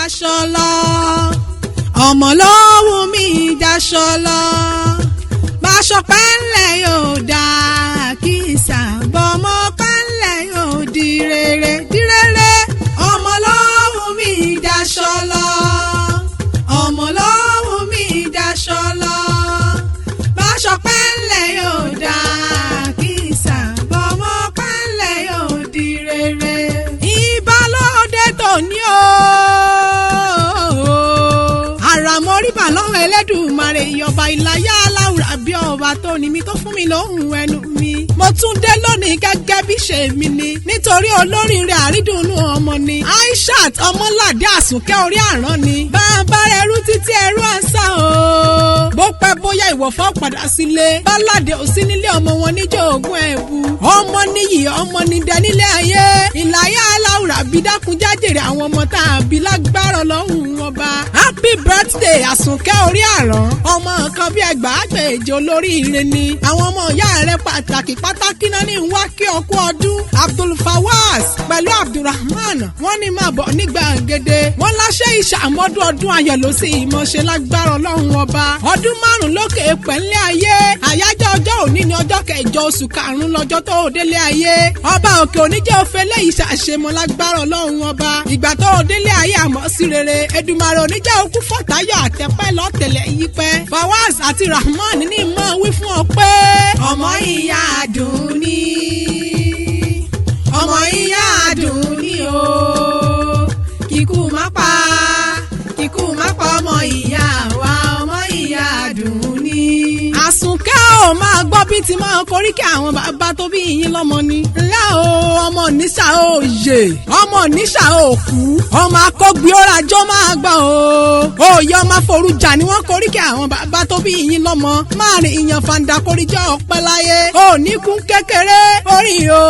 Jaṣọ lọ, ọmọ ló wù mí jaṣọ lọ. Báṣọ pẹ́ńlẹ̀ yóò dá kìsà, bọ́mọ pẹ́ńlẹ̀ yóò di rere di rere. Ọmọ ló wù mí jaṣọ lọ, ọmọ ló wù mí jaṣọ lọ. Báṣọ pẹ́ńlẹ̀ yóò dá kìsà, bọ́mọ pẹ́ńlẹ̀ yóò di rere. Ìbálòdé tòní o, àràmọ́ríbà lọ́wọ́ Ẹlẹ́dùmarè, ìyọba ìlàyà aláwùrà bí ọba tó ní mi tó fún mi lóhùn ẹnu mi. Mo tún dé lónìí gẹ́gẹ́ bí ṣe mi ni, nítorí olóríire àrídùnnú ọmọ ni Aishat Ọmọládé Àsùnkẹ́ orí àrán ni. Bàbá rẹ̀ rú títí ẹrú àṣà o. Bó pẹ́ bóyá ìwọ̀fọ́ padà sílé. Báládé ò sí nílé ọmọ wọn níjọ́ ògùn ẹ̀bù. Ọmọ níyì ọmọ nídẹ nílé ayé. Ìlàyà aláwùrà bí dákunjájèrè àwọn ọmọ tá a bí lágbára Ọlọ́run ọba. Happy birthday, Àsùnkẹ́ orí àrán. Ọmọ kan bí 10,000 olóríire ni. Àwọn ọmọ ìyá rẹ̀ pàtàkì pátákì náà ní wá kí ọkú ọdún. Abdulfawaz pẹ̀lú Abdulrahman, wọ́n ní máa bọ̀ ní gbàgede. Wọ́n láṣẹ ìṣàmọ́dún ọdún ayọ̀ ló sì ìmọ̀ṣe lágbára Ọlọ́run ọba. Ọdún 5 lókè pẹ̀lẹ́ ayé. Àyájọ́ ọjọ́ òní ni ọjọ́ 8 oṣù 5 lọ́jọ́ tó délé ayé. Ọba òkè oníjẹ́ òfé lẹ́yìn ṣàṣemọ́ lágbára Ọlọ́run ọba. Ìgbà tó délé ayé àmọ́ sí rere. Èdùmàrè oníjẹ́ òkú fọ̀táyọ̀ àtẹ̀pẹ́ lọ́tẹ̀lẹ̀ yípẹ́. Fawaz àti Rahman ní mọ̀ wí fún ọ pé ọmọ ìyá àdùn ní, ọmọ ìyá àdùn ní o. Kíkú má pa, kíkú má pa ọmọ ìyá wa, ọmọ ìyá àdùn ní. Àsùnkẹ́ ò máa gbọ́ bí ti máa koríkì àwọn bàbá tó bí yín lọ́mọ ni. Ńlá o, ọmọ níṣà ò yè, ọmọ níṣà ò kú, ọmọ akọ́gbé ọ̀rajọ́ máa gbọ́ o. Òye ọmọ forújà ni wọ́n koríkì àwọn bàbá tó bí yín lọ́mọ. Máa rìn ìyàn fàǹdà koríjọ́ ọ̀pẹ́ láyé. Òní kún kékeré orí o.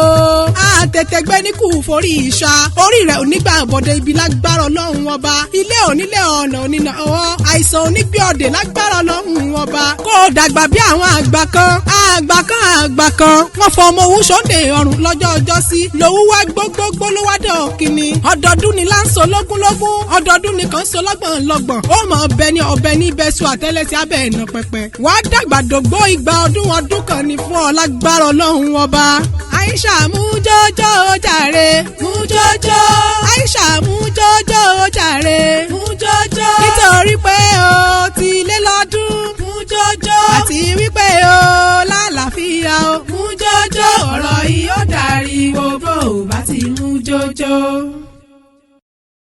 Àtẹ̀tẹ̀ gbé ní kù forí ìṣá. Orí rẹ̀ onígbà bọ̀dẹ̀ ibi lágbára Ọlọ́run ọba. Ilé onílé ọ̀nà onínà ọwọ́. Àìsàn onígbé ọ̀dẹ̀ lágbára Ọlọ́run ọba. Kó o dàgbà bí àwọn àgbà kan, àgbà kan, àgbà kan. Wọ́n fọ ọmọ owó sóde ọ̀run lọ́jọ́ ọjọ́ sí. Lòwú wá gbogbogbò ló wá dọ̀ kínní. Ọdọọdún ni láǹsọ lógúnlógún. Ọdọọdún ni kàn so lọ́gbọ̀n lọ́gbọ̀n. Ó mọ ọbẹ̀ ní ọbẹ̀ ní ibẹ̀ sùn àtẹ́lẹsẹ̀ abẹ́ ẹ̀nà pẹpẹ. Wàá dàgbà dògbó 200 ọdún, ọdún kan ní fún ọ lágbára Ọlọ́run ọba. Aisha mú jọjọ jàre, mú jọjọ. Aisha mú jọjọ jàre, mú jọjọ. Nítorí pé o ti lé lọ́dún, mú jọjọ. Àti wípé o lálàáfíà o, mú jọjọ. Ọ̀rọ̀ yìí ó dàrí gbogbo ò bá ti mú jọjọ.